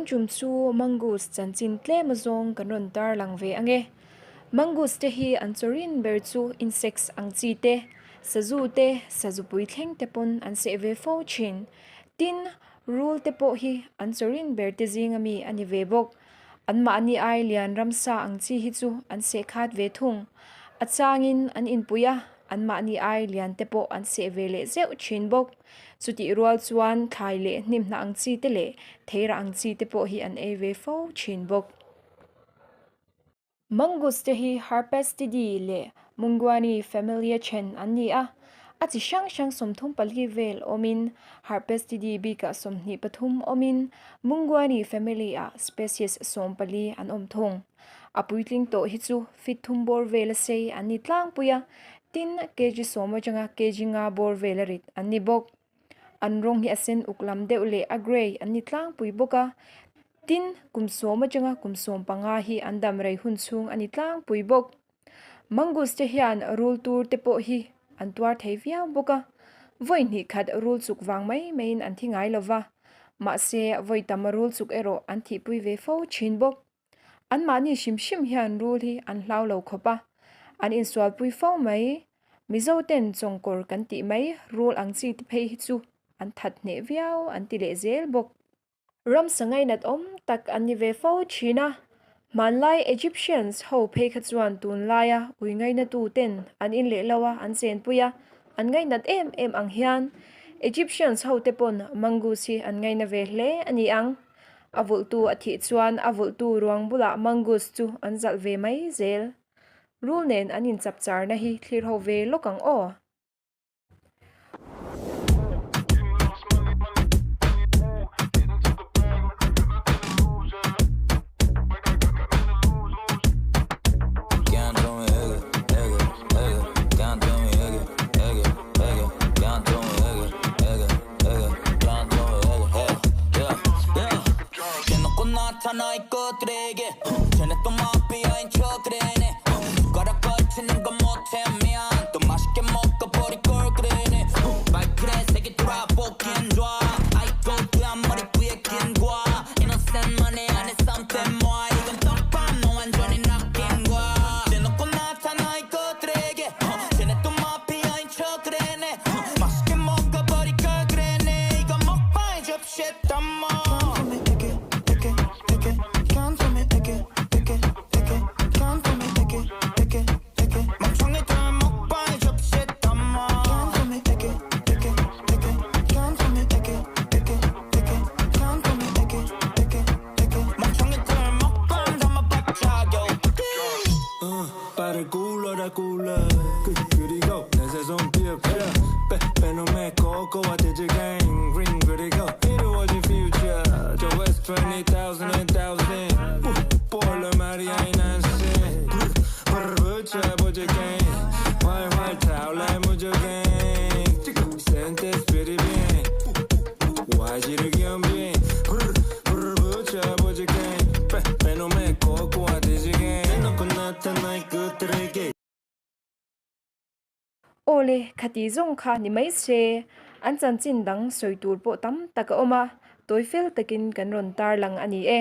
tum chu Mongoose chanchin tlem azawng kan rawn tarlang ve ang e. Mongoose te hi an chawrin ber chu insects ang chi te, sazu te, sazu puithleng te pawn an seh ve fo thin. Tin, rul te pawh hi an chawrin ber te zinga mi a ni ve bawk. Anmahni ai lian ramsa ang chi hi chu an seh khat ve thung. A changin an inpui a, anmahni ai lian te pawh an seh ve leh zeuh thin bawk. Chutih rual chuan thlai leh hnimhnah ang chi te leh theirah ang chi te pawh hi an ei ve fo thin bawk. Mongoose te hi Herpestidae leh Munguani family-a then an ni a, a chi hrang hrang 34 vel awmin Herpestidae bikah 23 awmin Munguani family-ah species 14 an awm thung. A puitling tawh hi chu feet thum bawr vela sei an ni tlangpui a, tin kg sawm atanga kg nga bawr vela rit an ni bawk. An rawng hi a sen uk lam deuh leh a grey an ni tlangpui bawk a, tin kum sawm atanga kum 15 hi an dam rei hun chhung a ni tlangpui bawk. Mongoose te hian rul tur te pawh hi an tuar thei viau bawk a, vawi hnih khat rul chuk vang mai maiin an thi ngai lova, mahse vawi tam rul chuk erawh an thihpui ve fo thin bawk. Anmahni hrim hrim hian rul hi an hlau lo khawp a, an insualpui fo mai. Mizo ten chawngkawr kan tih mai rul ang chi te phei hi chu an that hneh viau an ti leh zel bawk. Ramsa ngainat awm tak an ni ve fo thin a, hmanlai Egyptians ho phei kha chuan tunlaia ui ngainatu ten an in leh lo a an chenpui a, an ngainat em em ang hian Egyptians ho te pawn mongoose hi an ngaina ve hle a ni ang. A vulhtu a thih chuan a vulhtu ruang bulah mongoose chu an zalh ve mai zel. Rul nen an inchapcharna hi thlir ho ve lawk ang aw. Awle, khati zawng kha ni mai se, an chanchin dang sawi tur pawh tam tak a awm a, tawi fel takin kan rawn tarlang a ni e.